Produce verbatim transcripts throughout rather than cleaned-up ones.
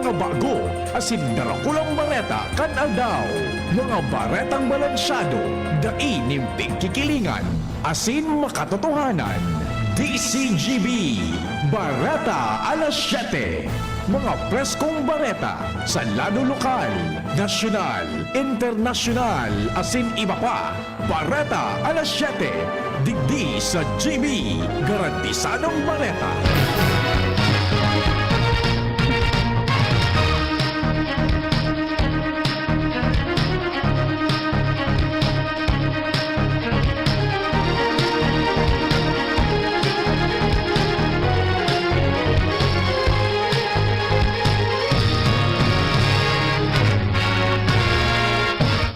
Bago asin darakulang bareta kan aldaw. Mga baretang balansyado, dai nin pigkikilingan, asin makatotohanan. D C G B, Bareta Alas Siyete. Mga preskong bareta sa lado lokal, nasyonal, internasyonal, asin iba pa. Bareta Alas Siyete, digdi sa G B, garantisadong bareta.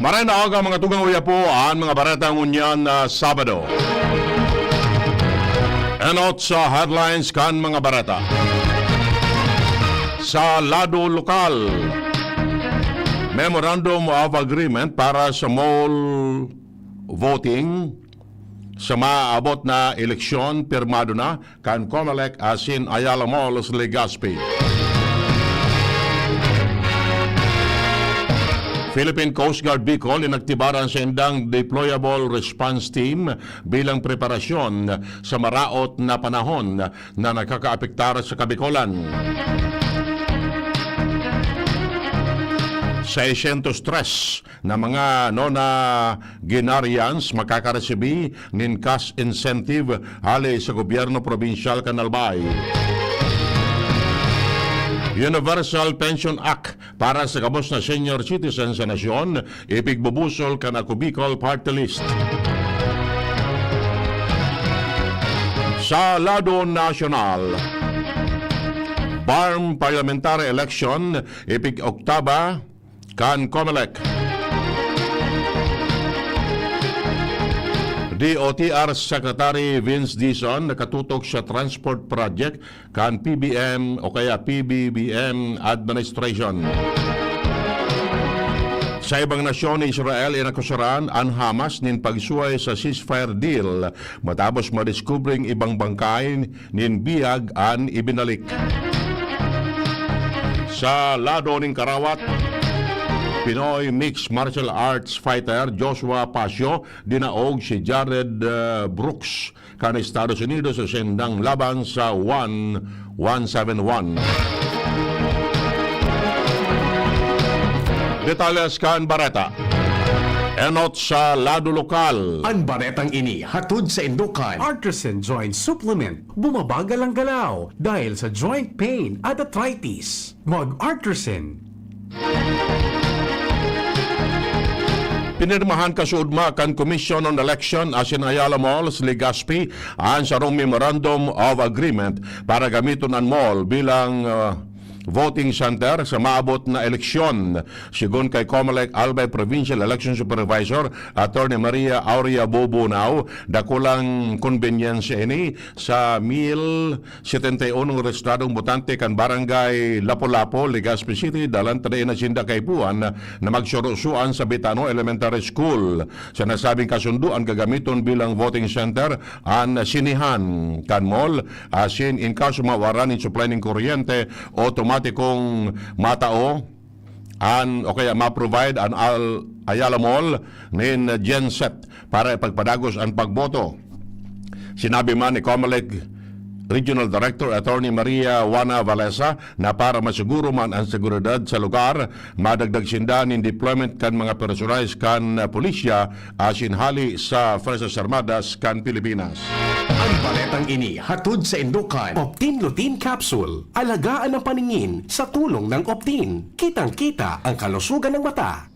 Maray na aga, mga tugang, uya po an mga bareta ngunyan na Sabado. Enot sa headlines kan mga bareta. Sa lado lokal, Memorandum of Agreement para sa mall voting sa maabot na eleksyon, pirmado na kan Comelec asin Ayala Malls, Legazpi. Philippine Coast Guard Bicol inaktibaran sa indang Deployable Response Team bilang preparasyon sa maraot na panahon na nakakaapektar sa Kabicolan. Seiscientos tres na mga nonagenarians makakaresibi nin cash incentive hale sa gobyerno probinsyal kan Albay. Universal Pension Act para sa gabos na senior citizen sa nasyon, ipigbubusol kan Ako Bicol Party List. Sa lado nasyonal, BARMM Parliamentary Election, ipig-oktaba kan Comelec. D O T R Secretary Vince Dizon nakatutok sa transport project kan P B M o kaya P B B M administration. Sa ibang nasyon, Israel inakusaran an Hamas nin pagsuhay sa ceasefire deal matapos madiskubreng ibang bangkay nin biyag an ibinalik. Sa lado nin karawat, Pinoy mixed martial arts fighter Joshua Pasio dinaog si Jared, ah, Brooks kan Estados Unidos sa sendang laban sa one one seven one. Detalles kan bareta. Enot sa lado lokal. An baretang ini hatod sa indukan Artisan Joint Supplement. Bumabagal ang galaw dahil sa joint pain at arthritis. Mag-Artisan. Pinirmahan kasuodma kan Commission on Election asin Ayala Malls, Legazpi, an sarong Memorandum of Agreement para gamiton an mall bilang, ah, voting center sa maabot na eleksyon. Sigon kay Comelec Albay Provincial Election Supervisor Attorney Maria Aurea Bobonao, dakulang konbenyensya ini sa mil setenta y uno rehistradong botante kan Barangay Lapu-Lapu, Legazpi City, dalan ta dai na sinda kaipuhan na magsurusuan sa Betano Elementary School. Sa nasabing kasundoan, gagamiton bilang voting center an sinehan kan mall, asin in kaso mawaran nin supply nin kuryente, otomatikong matao an, o kaya ma-provide an Al-, Ayala Mall nin genset para ipagpadagos an pagboto. Sinabi man ni Comelec Regional Director Attorney Maria Juana Valesa na para masiguro man an seguridad sa lugar, madagdag sinda nin deployment kan mga personalis kan pulisya asin hali sa Fuerzas Armadas kan Pilipinas. An baretang ini hatod sa indukan Optin Lutein Capsule. Alagaan ang paningin sa tulong ng Optin. Kitang-kita ang kalusugan ng mata.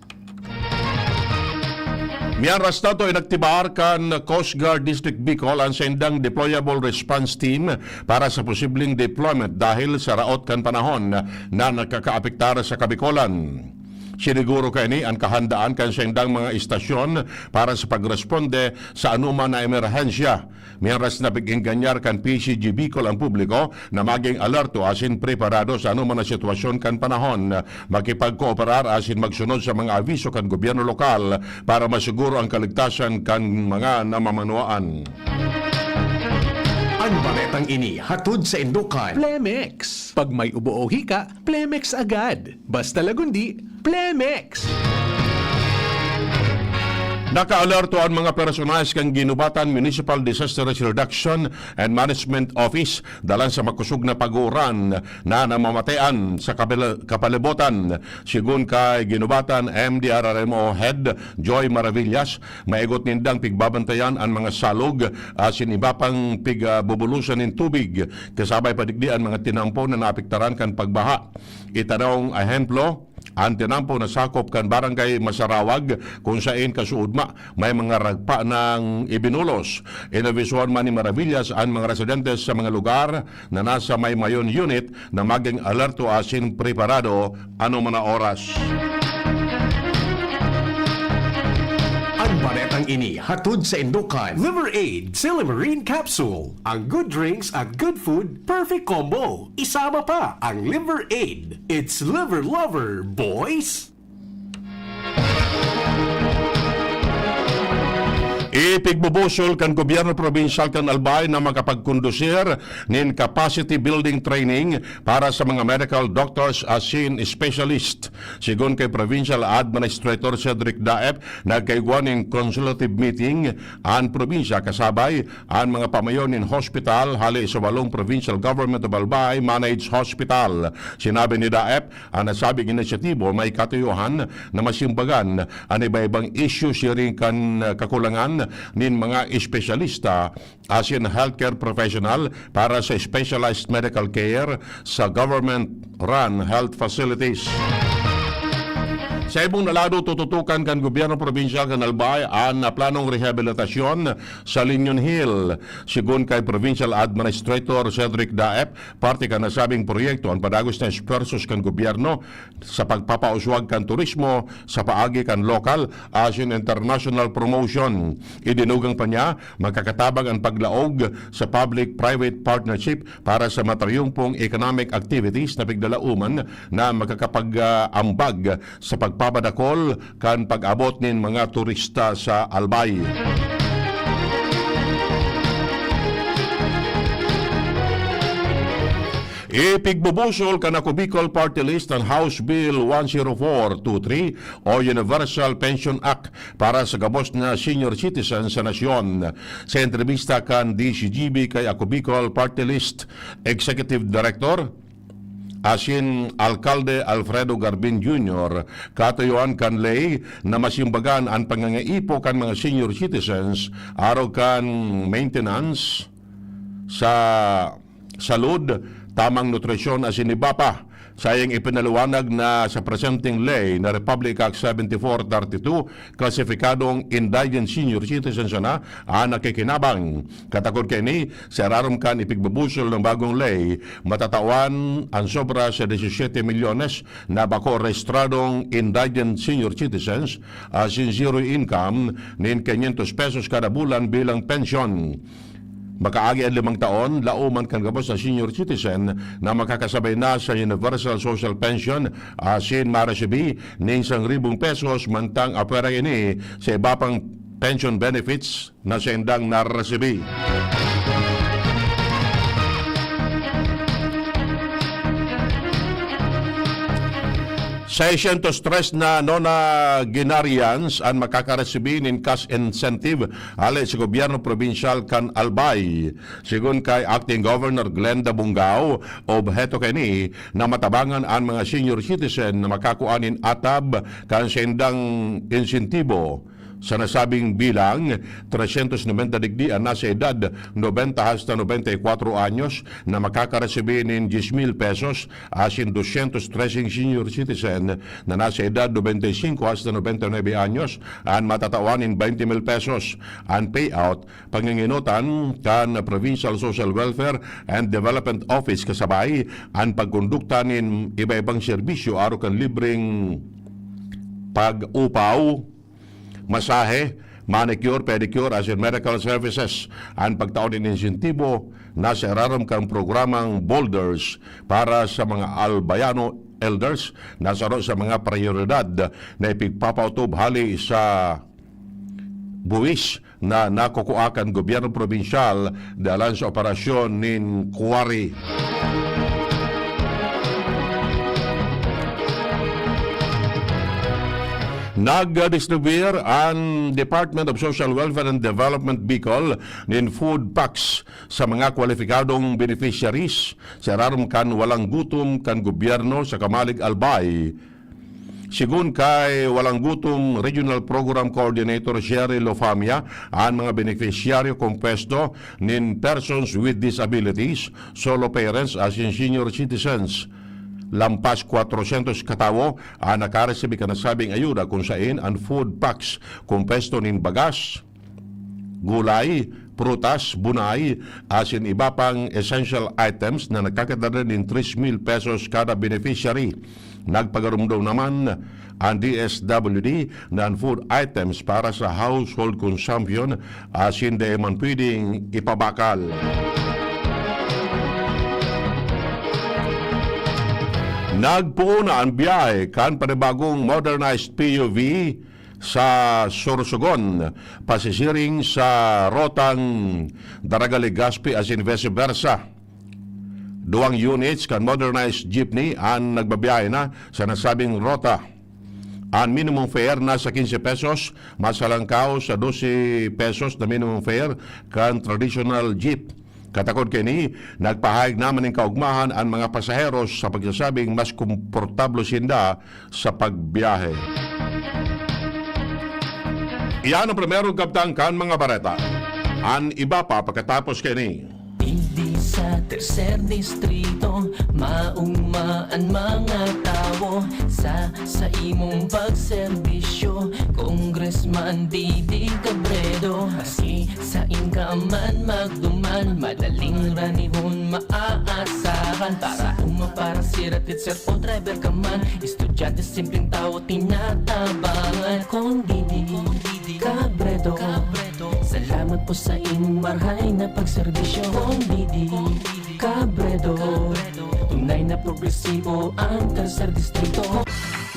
Miyan ras na to, inaktibar kan Coast Guard District Bicol an saindang Deployable Response Team para sa posibleng deployment dahil sa raot kan panahon na nakakaapektar sa Kabicolan. Siniguro kaini an kahandaan kan saindang mga istasyon para sa pagresponde sa anoman na emerhensya. Miyan ras na pig-engganyar kan P C G Bicol ang publiko na maging alerto asin preparado sa anoman na sitwasyon kan panahon, makipagkooperar asin magsunod sa mga abiso kan gobyerno lokal para masiguro ang kaligtasan kan mga namamanuaan. Ang baretang ini hatod saindo kan Plemex. Pag may ubo o hika, Plemex agad. Basta Lagundi, Plemex! Nakaalerto an mga personahe kan Guinobatan Municipal Disaster Risk Reduction and Management Office dalan sa makosog na pag-uuran na namamatean sa kapila-, kapalibutan. Sigon kay Guinobatan M D R R M O Head Joy Maravillas, maigot nindang pigbabantayan an mga salog asin iba pang pigbubulosan nin tubig, kasabay pa digdi an mga tinampo na naapektaran kan pagbaha. Itanong ehemplo, an tinampo na sakop kan Barangay Masarawag, kun saen kasuodma may mga ragpa nang ibinulos. Inabisohan man ni Maravillas an mga residentes sa mga lugar na nasa may mayon unit na maging alerto asin preparado anoman na oras. Ang baretang ini hatod saindo kan Liver Aid Silymarin Capsule. Ang good drinks at good food, perfect combo. Isama pa ang Liver Aid. It's Liver Lover, boys! Ipigbubusol kan gobyerno probinsyal kan Albay na makapagkondusir nin capacity building training para sa mga medical doctors asin specialist. Sigon kay Provincial Administrator Cedric Daep, nagkaigwa nin consultative meeting an probinsya kasabay an mga pamayo nin hospital hale sa walong Provincial Government of Albay managed hospital. Sinabi ni Daep, an nasabing inisyatibo may katuyohan na masimbagan an iba-ibang isyu siring kan kakulangan nin mga espesyalista asin healthcare professional para sa specialized medical care sa government-run health facilities. Sa ibong na lado, tututukan kan gobyerno probinsyal kan Albay an planong rehabilitasyon sa Linyon Hill. Sigon kay Provincial Administrator Cedric Daep, parte kan nasabing proyekto an padagos na esfuerzos kan gobyerno sa pagpapauswag kan turismo sa paagi kan lokal asin international promotion. Idinugang pa niya, makakatabang an paglaog sa public-private partnership para sa matriyumpong economic activities na piglalauman na makakapag-ambag sa pagpapadakol kan pag-abot nin mga turista sa Albay. Ipigbubusol kan Ako Bicol Party List an House Bill one zero four two three o Universal Pension Act para sa gabos na senior citizen sa nasyon. Sa entrebista kan D Z G B kay Ako Bicol Party List Executive Director asin Alkalde Alfredo Garbin Junior, katuyoan kan ley na masimbagan an pangangaipo kan mga senior citizens arog kan maintenance sa salud, tamang nutrisyon asin iba pa. Saiyang ipinaliwanag na sa presenteng ley na Republic Act seventy-four thirty-two, klasifikadong indigent senior citizen sana an nakikinabang. Katakod kaini, sa irarom kan ipigbubusol na bagong ley, matatawan an sobra sa diecisiete milyones na bako rehistradong indigent senior citizens asin zero income nin quinientos pesos kada bulan bilang pensyon. Makaagi an limang taon, lauman kan gabos na senior citizen na makakasabay na sa Universal Social Pension asin maresibi nin sarong ribong pesos mantang apwera ini sa iba pang pension benefits na saindang naresibi. Seiscientos tres na nonagenarians an makakaresibi nin cash incentive hale sa gobyerno probinsyal kan Albay. Sigon kay Acting Governor Glenda Bungao, obheto kaini na matabangan an mga senior citizen na makakua nin atab kan saindang insentibo. Sa nasabing bilang, trescientos noventa digdi an nasa edad nobenta hasta nobenta y cuatro anyos na makakaresibi nin dies mil pesos, asin doscientos trese senior citizen na nasa edad nobenta y cinco hasta nobenta y nuebe anyos an matatawan nin baynte mil pesos. An payout, pangingenotan kan Provincial Social Welfare and Development Office kasabay an pagkondukta nin iba-ibang serbisyo arog kan libreng pag-upaw, masahe, manicure, pedicure, asin medical services. An pagtao nin insentibo nasa irarom kan programang Boulders para sa mga Albayano elders na saro sa mga prayoridad na ipigpapautob hale sa buwis na nakukua kan gobyerno probinsyal dalan sa operasyon nin quarry. Nagdistribuir an Department of Social Welfare and Development Bicol nin food packs sa mga kwalipikadong beneficiaries sa irarom kan Walang Gutom kan gobyerno sa Camalig, Albay. Segun kay Walang Gutom Regional Program Coordinator Sherry Lofamia, an mga benepisyaryo kompuesto nin persons with disabilities, solo parents asin senior citizens. Lampas kwatrosyentos katawo an nakaresibi kan nasabing ayuda, kun sain an food packs kompuesto nin bagas, gulay, prutas, bunay, asin iba pang essential items na nagkakadara nin tres mil pesos kada beneficiary. Nagpagarumdom naman an D S W D na an food items para sa household consumption asin dai man pwedeng ipabakal. Nagpoon na an biyahe kan panibagong modernized P U V sa Sorsogon, pasisiring sa rotang Daraga-Legazpi asin vice versa. Duwang units kan modernized jeepney an nagbabiyahe na sa nasabing rota. An minimum fare nasa quince pesos, mas halangkaw sa dose pesos na minimum fare kan traditional jeep. Katakod kaini, nagpahayag naman nin kaugmahan an mga pasaheros sa pagsasabing mas komportable sinda sa pagbiyahe. Iyan ang primerong kabtang kan mga bareta. An iba pa pagkatapos kaini. Digdi sa tercer distrito, maugma an mga tawo sa, sa imong pagserbisyo, Congressman Didi Cabredo. Maski sain ka man magduman, madaling ranihon maaasahan. Para uma, para sira, teacher o driver ka man, estudyante, simpleng tawo, tinatabangan. Kong Didi Cabredo, salamat po sa imong marhay na pagserbisyo. Kong Didi Cabredo, tunay na progresibo ang tercer distrito.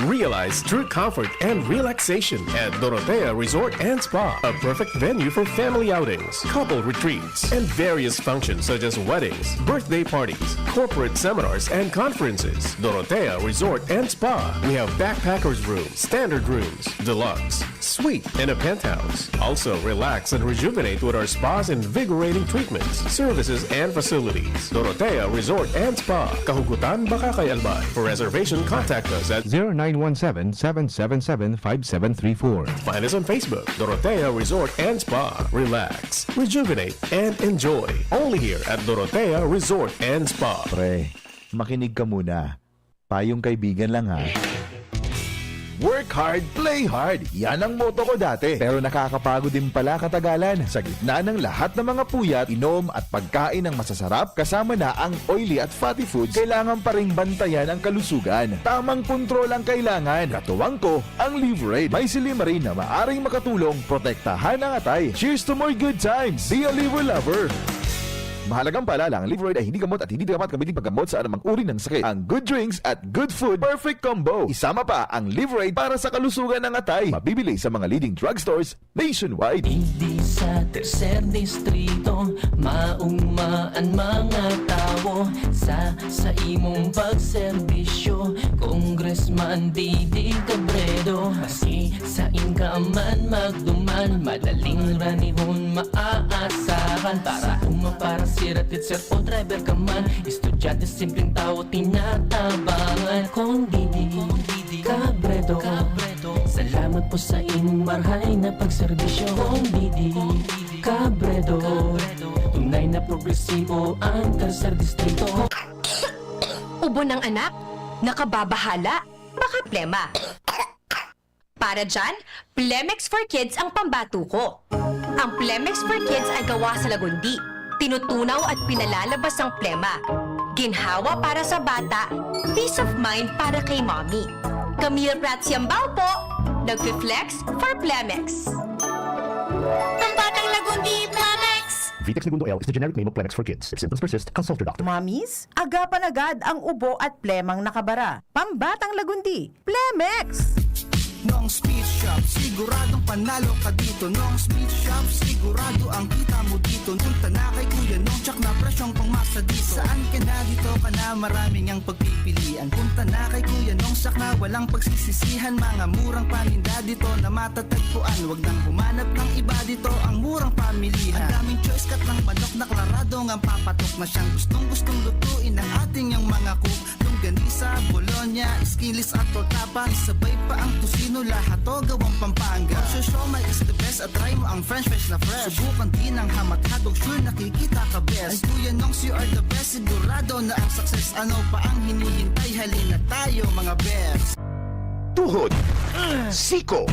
Realize true comfort and relaxation at Dorotea Resort and Spa, a perfect venue for family outings, couple retreats, and various functions such as weddings, birthday parties, corporate seminars, and conferences. Dorotea Resort and Spa. We have backpackers room, standard rooms, deluxe, suite, and a penthouse. Also, relax and rejuvenate with our spa's invigorating treatments, services, and facilities. Dorotea Resort and Spa, Kahugutan, Bacacay, Albay. For reservation, contact us at zero nine one seven, seven seven seven, five seven three four. Find us on Facebook, Dorotea Resort and Spa. Relax, rejuvenate, and enjoy. Only here at Dorotea Resort and Spa. Pre, makinig ka muna. Payong kaibigan lang, ha. Work hard, play hard. Yan ang motto ko dati. Pero nakakapagod din pala katagalan. Sa gitna ng lahat ng mga puyat, inom at pagkain ng masasarap, kasama na ang oily at fatty foods, kailangan pa ring bantayan ang kalusugan. Tamang kontrol ang kailangan. Katuwang ko, ang Liverade. May silymarin na maaring makatulong protektahan ang atay. Cheers to more good times! Be a Liver Lover! Mahalagang paalala, ang Liverade ay hindi gamot at hindi dapat gamitin paggamot sa anumang uri ng sakit. Ang good drinks at good food, perfect combo. Isama pa ang Liverade para sa kalusugan ng atay. Mabibili sa mga leading drugstores nationwide. Digdi sa tercer distrito, maugma an mga tawo sa, sa imong pagserbisyo, Congressman Didi Cabredo. Maski sain ka man magduman, madaling ranihon maaasahan. Para uma, para sira, teacher o driver ka man, estudyante, simpleng tawo, tinatabangan. Kong Didi Cabredo, salamat po sa imong marhay na pagserbisyo. Kong Didi Cabredo, tunay na progresibo ang tercer distrito. Ubo ng anak, nakababahala, baka plema. Para dyan, Plemex for Kids ang pambato ko. Ang Plemex for Kids ay gawa sa lagundi, tinutunaw at pinalalabas ang plema. Ginhawa para sa bata, peace of mind para kay mommy. Camille Prats Yambao po, nagfi-flex for Plemex. Pambatang Lagundi, Plemex! Vitex Negundo L is the generic name of Plemex for Kids. If symptoms persist, consult your doctor. Mommies, agapan agad ang ubo at plemang nakabara. Pambatang Lagundi, Plemex! Nong's Meat Shop, siguradong panalo ka dito. Nong's Meat Shop, sigurado ang kita mo dito. Punta na kay Kuya Nong, tsak na presyong pangmasa dito. Saan ka na, dito ka na, maraming ang pagpipilian. Punta na kay Kuya Nong, tsak na walang pagsisisihan. Mga murang paninda dito na matatagpuan. Wag nang humanap ng iba dito, ang murang pamilihan. Ang daming choice, kat ng manok na klaradong ang papatok na siyang gustong-gustong lutuin ng ating yang mga cook. Longganisa, bologna, skinless at torta pa. Isabay pa ang tocino, lahat to gawang Pampanga. Ang siomai is the best at try mo ang french fries na fresh. Subukan din ang hamat hotdog, sure nakikita ka best. Ang Kuya Nongs, you are the best, sigurado na ang success. Ano pa ang hinihintay? Halina tayo, mga best. Tuhod, siko,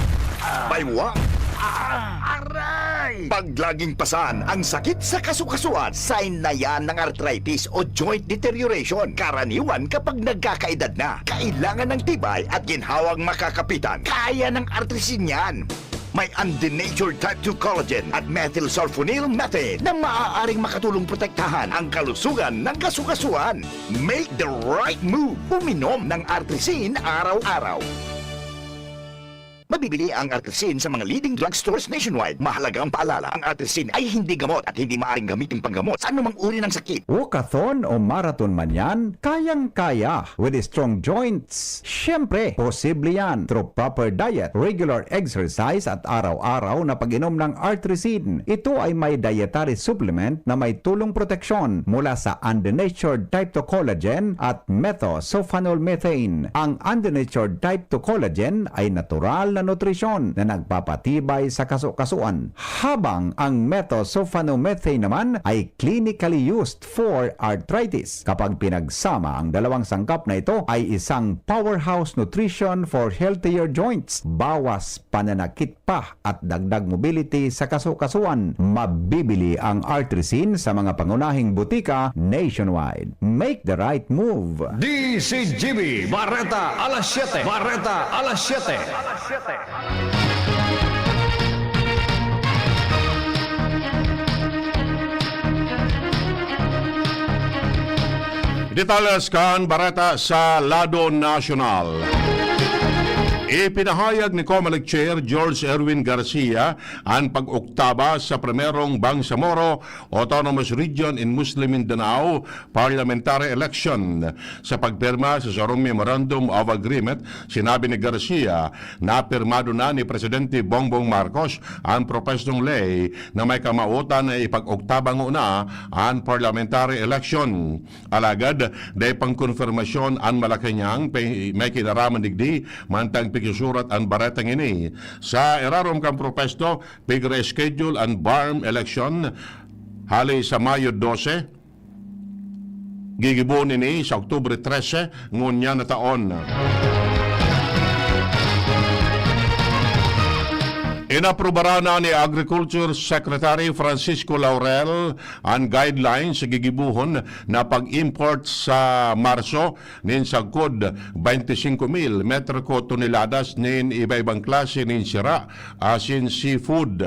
baywang, aray! Pag laging pasan ang sakit sa kasukasuan, sign na yan ng arthritis o joint deterioration. Karaniwan kapag nagkakaedad na, kailangan ng tibay at ginhawang makakapitan. Kaya ng Artrisin yan. May undenatured type two collagen at methylsulfonyl methane na maaaring makatulong protektahan ang kalusugan ng kasukasuan. Make the right move. Uminom ng Artrisin araw-araw. Mabibili ang Artrisin sa mga leading drugstores nationwide. Mahalagang paalala, ang Artrisin ay hindi gamot at hindi maaaring gamitin panggamot sa anumang uri ng sakit. Walkathon o marathon man yan, kayang-kaya with strong joints. Siyempre, posible yan through proper diet, regular exercise at araw-araw na pag-inom ng Artrisin. Ito ay may dietary supplement na may tulong proteksyon mula sa undenatured type two collagen at methylsulfonyl methane. Ang undenatured type two collagen ay natural na nutrisyon na nagpapatibay sa kasukasuan, habang ang methylsulfonyl methane naman ay clinically used for arthritis. Kapag pinagsama, ang dalawang sangkap na ito ay isang powerhouse nutrition for healthier joints, bawas pananakit pa at dagdag mobility sa kasukasuan. Mabibili ang Artrisin sa mga pangunahing butika nationwide. Make the right move! D C G B, Bareta alas siyete. Bareta alas siyete. Detalles kan bareta sa lado nasyonal. Ipinahayag ni Comelec Chair George Erwin Garcia an pag-oktaba sa primerong Bangsamoro Autonomous Region in Muslim Mindanao parliamentary election. Sa pagpirma sa sarong Memorandum of Agreement, sinabi ni Garcia na pirmado na ni Presidente Bongbong Marcos ang propesnong ley na may kamawotan na ipag-oktaba ngona an parliamentary election. Alagad, dai pang konfirmasyon an Malacañang pe-, may kinaraman digdi, mantang pikisurat an baretang ini. Sa irarom kan propesto, pig-reschedule an BARMM election hali sa Mayo dose. Gigibohon ini sa Oktubre trese ngunyan na taon. Inaprubaran na ni Agriculture Secretary Francisco Laurel an guidelines sa gigibohon na pag-import sa Marso nin sagkod twenty-five mil metriko toneladas nin iba-ibang klase nin sira asin seafood.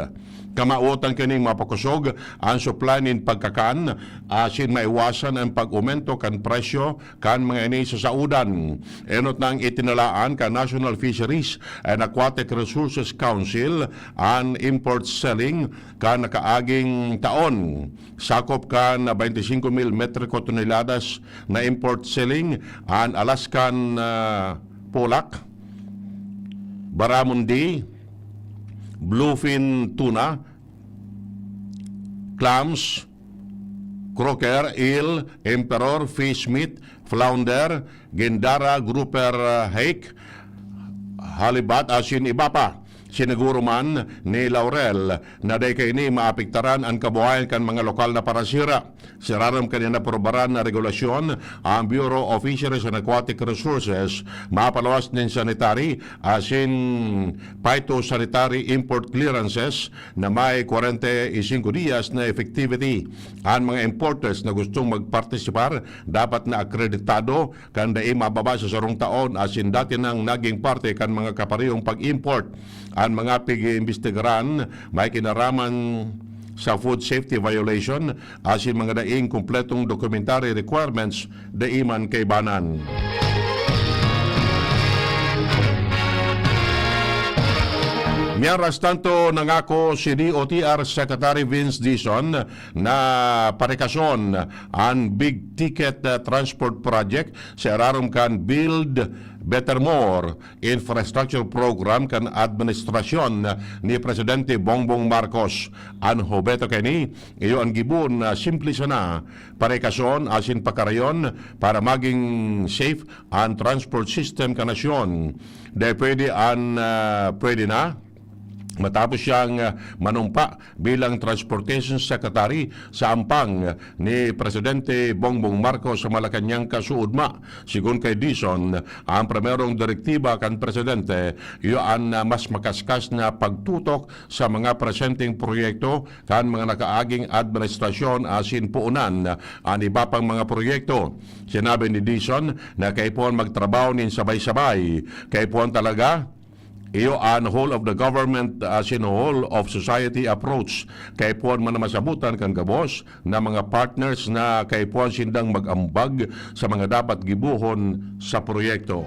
Kamawotan kining mapakosog an supply nin pagkakan asin maiwasan an pag-omento kan presyo kan mga ini sa saodan. Enot nang itinalaan kan National Fisheries and Aquatic Resources Council an import ceiling kan nakaaging taon. Sakop kan twenty-five mil metriko toneladas na import ceiling an Alaskan, ah, pollock, barramundi, bluefin tuna, clams, croaker, eel, emperor, fish meat, flounder, gindara, grouper, ah, hake, halibut asin iba pa. Siniguro man ni Laurel na dai kaini maapektaran an kabuhayan kan mga lokal na parasira. Sa irarom kan inaprubaran na regulasyon, ang Bureau of Fisheries and Aquatic Resources mapaluwas nin sanitary asin phytosanitary import clearances na may kwarenta y singko dias na effectivity. An mga importers na gustong magpartisipar dapat na akreditado kan dai mababa sa sarong taon asin dati nang naging parte kan mga kaparehong pag-import. An mga pig-iimbestigaran may kinaraman sa food safety violation asin mga daing kumpletong documentary requirements dai man kaibanan. Mientras tanto, nangako si D O T R Secretary Vince Dizon na parikason an big ticket, ah, transport project sa irarom kan Build Better More infrastructure program kan administrasyon ni Presidente Bongbong Marcos. An obheto kaini, iyo an gibo na simple sana, parikason asin pakarayon para magin safe an transport system kan nasyon. Dai pwede an, ah, pwede na matapos siyang, ah, manumpa bilang Transportation Secretary sa ampang ni Presidente Bongbong Marcos sa Malacañang kasuodma. Sigon kay Dizon, ang primerong direktiba kan Presidente iyo an, ah, mas makaskas na pagtutok sa mga presenteng proyekto kan mga nakaaging administrasyon asin puonan an iba pang mga proyekto. Sinabi ni Dizon na kaipuhan magtrabaho nin sabay-sabay. Kaipuhan talaga iyo an whole of the government asin whole of society approach. Kaipuhan man na masabotan kan gabos na mga partners na kaipuhan sindang mag-ambag sa mga dapat gibohon sa proyekto.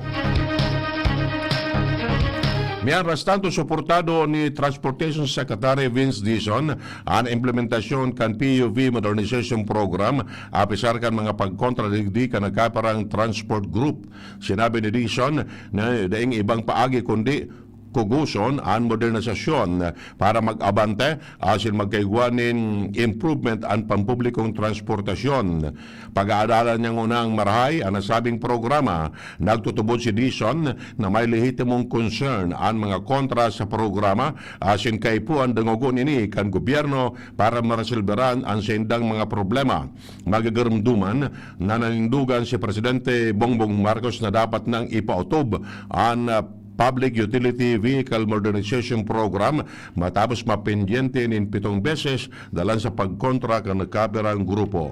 Mientras tanto, suportado ni Transportation Secretary Vince Dizon an implementasyon kan P U V Modernization Program, apisar kan mga pagkontra digdi kan nagkaparang transport group. Sinabi ni Dizon na daing ibang paagi kundi kugoson an modernisasyon para mag-abante asin magkaigwa nin improvement an pampublikong transportasyon. Pag-aadalan niya ngunang marahay an nasabing programa, nagtutubod si Dizon na may lehitimong concern an mga kontra sa programa asin kaipuhan dangogon ini kan gobyerno para maresolberan an saindang mga problema. Magagarumduman na nanindogan si Presidente Bongbong Marcos na dapat nang ipaotob an, ah, Public Utility Vehicle Modernization Program matapos mapendyente nin pitong beses dalan sa pagkontra kan nagkapirang grupo.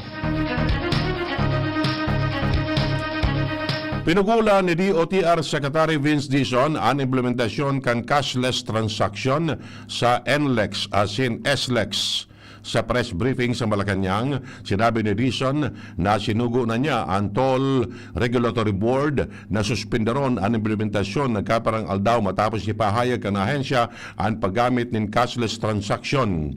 Pinugulan ni D O T R Secretary Vince Dizon an implementasyon kan cashless transaction sa NLEX asin SLEX. Sa press briefing sa Malacañang, sinabi ni Dizon na sinugo na niya an Toll Regulatory Board na suspenderon an implementasyon nagkaparang aldaw matapos ipahayag kan ahensya an paggamit nin cashless transaction.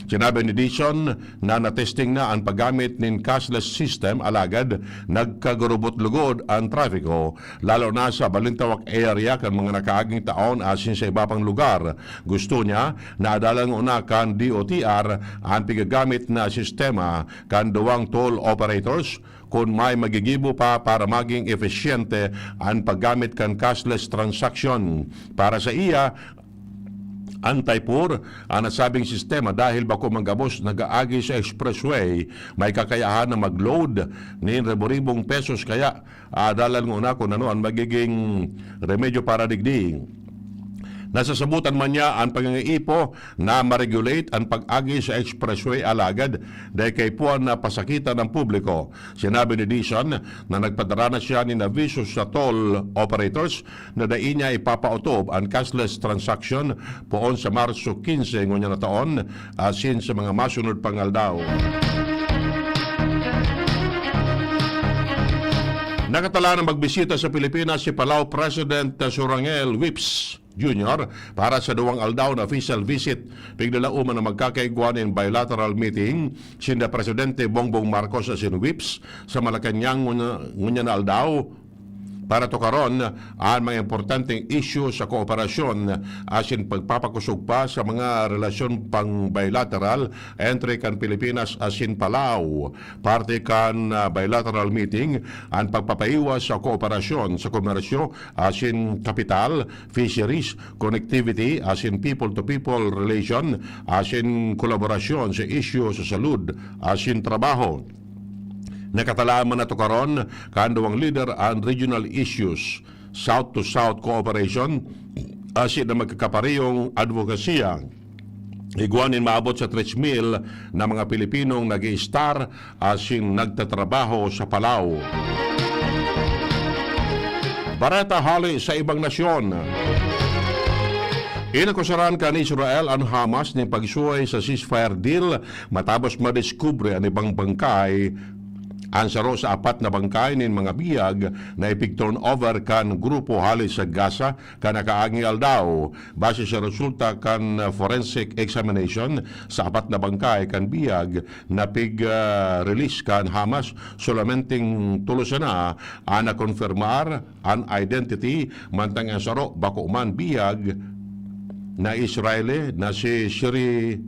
Sinabi ni Dizon na natesting na an paggamit nin cashless system, alagad nagkagurubot-lugod an trapiko, lalo na sa Balintawak area kan mga nakaaging taon asin sa iba pang lugar. Gusto niya na adalan nguna kan D O T R an pigagamit na sistema kan duwang toll operators kun may magigibo pa para maging epesyente an paggamit kan cashless transaction. Para sa iya, an Taipur, an nasabing sistema dahil bako man gabos nag-aagi sa expressway, may kakayahan na mag-load nin ribo-ribong pesos, kaya adalan nguna kun ano an magiging remedyo para digdi. Nasasabotan man niya an pangangaipo na ma-regulate an pag-agi sa expressway, alagad dai kaipuhan na pasakitan an publiko. Sinabi ni Dizon na nagpadara na siya nin aviso sa toll operators na dai niya ipapaotob an cashless transaction poon sa Marso quince ngunyan na taon asin sa mga masunod pang aldaw. Nakatalaan na magbisita sa Pilipinas si Palau President Surangel Whipps Junior para sa duwang aldaw na official visit. Pigdala uman na magkakaigwa nin bilateral meeting sinda Presidente Bongbong Marcos asin Whipps sa Malacañang ngunya, ngunya na aldaw para tukaron an mga importanteng isyu sa kooperasyon asin pagpapakusog pa sa mga relasyon pang bilateral entre kan Pilipinas asin Palau. Parte kan, ah, bilateral meeting an pagpapaiwas sa kooperasyon sa komersyo asin kapital, fisheries, connectivity asin people-to-people relation asin kolaborasyon sa isyu sa salud asin trabaho. Nakatalaan man na tukaron kan duwang lider an regional issues, South-to-South cooperation, asin na magkakaparehong advokasya. Igwa nin maabot sa tres mil na mga Pilipinong nag-i-star asin nagtatrabaho sa Palau. Bareta hale sa ibang nasyon. Inakusaran kan Israel an Hamas nin pagsuhay sa ceasefire deal matapos madiskubre an ibang bangkay An saro sa apat na bangkay nin mga biyag na ipig-turnover kan grupo hale sa Gaza kan nakaaging aldaw. Base sa resulta kan forensic examination, sa apat na bangkay kan biyag na pig, ah, release kan Hamas, solamente tolo sana an nakonfirmar an identity, mantang an saro bako man biyag na Israeli na si Shiri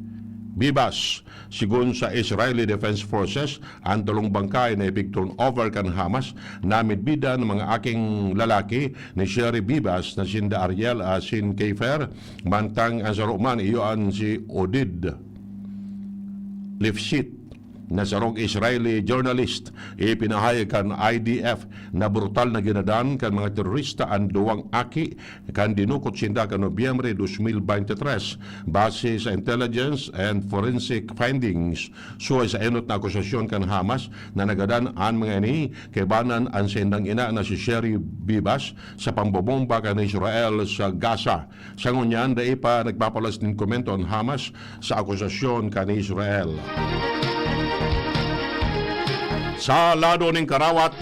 Bibas. Sigon sa Israeli Defense Forces, an tolong bangkay na ipig-turnover kan Hamas namidbidan mga aking lalaki ni Shiri Bibas na sinda Ariel asin Keifer, mantang an saro man iyo an si Oded Lifshitz na sarong Israeli journalist. Ipinahayag kan I D F na brutal na ginadan kan mga terorista an duwang aki kan dinukot sinda kan Nobyembre dos mil bente tres. Base sa intelligence and forensic findings, suway sa enot na akusasyon kan Hamas na nagadan an mga ini, kaibanan an saindang ina na si Sheri Bibas sa pambobomba kan Israel sa Gaza. Sa ngunyan, dai pa nagpapalas nin komento an Hamas sa akusasyon kan Israel. Sa lado nin karawat,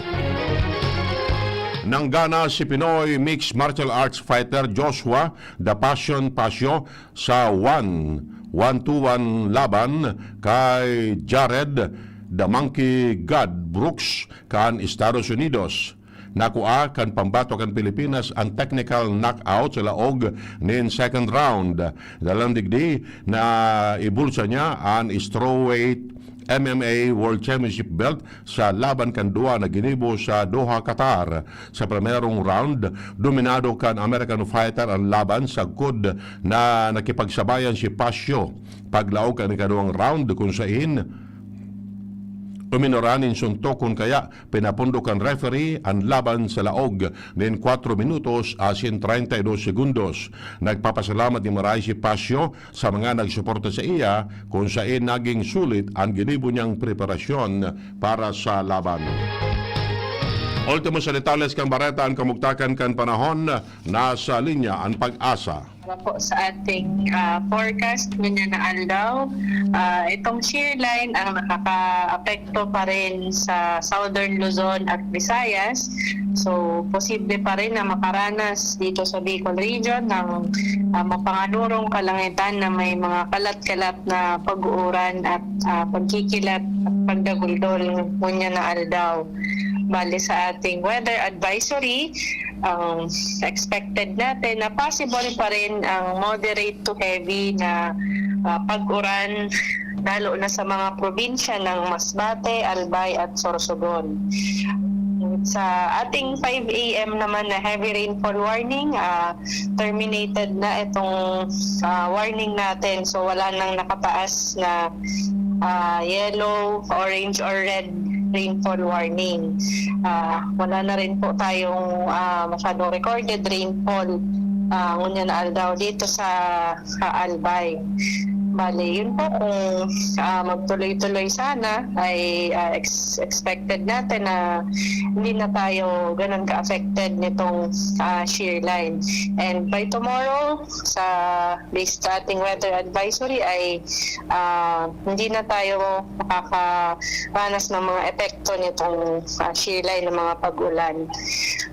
nanggana si Pinoy mixed martial arts fighter Joshua The Passion Pasio sa one, one-to-one laban kay Jared The Monkey God Brooks kan Estados Unidos. Nakua kan pambato kan Pilipinas an technical knockout sa laog nin second round. Dalang digdi, naibulsa niya an strawweight M M A World Championship belt sa laban kan duwa na ginibo sa Doha, Qatar. Sa primerong round, dominado kan American fighter an laban sagkod na nakipagsabayan si Pasio. Paglaog kan ikaduwang round, kun sain uminoran nin suntok kun kaya pinapundo kan referee an laban sa laog nin kwatro minutos asin treinta y dos segundos. Nagpapasalamat nin maray si Pasio sa mga nagsuporta saiya, kun sain naging sulit an ginibo niyang preparasyon para sa laban. Ultimo sa detalles kan bareta, an kamugtakan kan panahon. Nasa linya an PAGASA. Para po sa ating, ah, forecast ngunyan na aldaw, ah, itong shear line ang nakakaapekto pa rin sa Southern Luzon at Visayas. So, posible pa rin na makaranas dito sa Bicol Region ng, ah, mapanganurong kalangitan na may mga kalat-kalat na pag-uuran at, ah, pagkikilat at pagdaguldol ngunyan na aldaw. Bali sa ating weather advisory, ang expected natin na possible pa rin ang moderate to heavy na, ah, pag-uran, lalo na sa mga probinsya ng Masbate, Albay at Sorsogon. Sa ating five A M naman na heavy rainfall warning, ah, terminated na itong, ah, warning natin. So, wala nang nakataas na, ah, yellow, orange, or red rainfall warning. Ah, wala na rin po tayong, ah, masyadong recorded rainfall, ah, ngunyan na aldaw dito sa, sa Albay. Bale, yun po, kung, ah, magtuloy-tuloy sana, ay, ah, ex-, expected natin na hindi na tayo ganun ka-affected nitong, ah, shear line. And by tomorrow, sa, based sa ating weather advisory, ay, ah, hindi na tayo makakaranas ng mga epekto nitong, ah, shear line ng mga pag-ulan.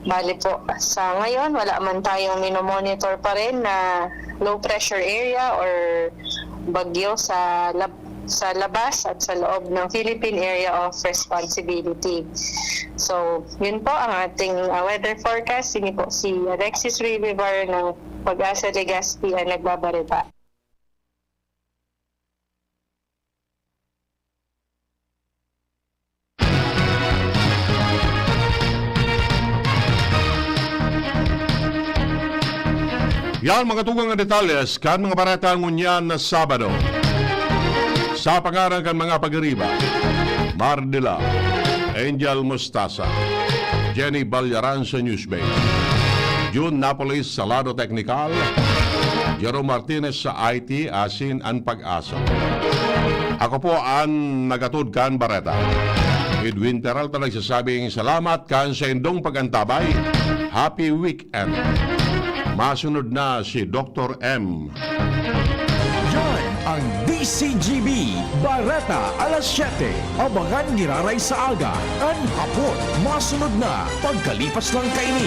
Bali po, sa ngayon, wala man tayong minomonitor pa rin na low pressure area or bagyo sa lab-, sa labas at sa loob ng Philippine Area of Responsibility. So, yun po ang ating, ah, weather forecast. Ini po si Alexis Rivivar ng PAGASA Legazpi ang nagbabarita. Yan, mga tugang na detalles kan mga bareta ngunyan na Sabado. Sa pangaran kan mga pagiriba, Mardila, Angel Mustasa, Jenny Balyaran sa Newsbay, June Napoles sa lado teknikal, Jerome Martinez sa I T, asin an PAGASA. Ako po an nagatod kan bareta, Edwin Peralta, nagsasabing salamat kan saindong pag-antabay. Happy weekend. Masunod na si Doktor M. Yan ang D C G B, Bareta, alas siyete. Abangan giraray sa aga. An hapon, masunod na pagkalipas lang kaini.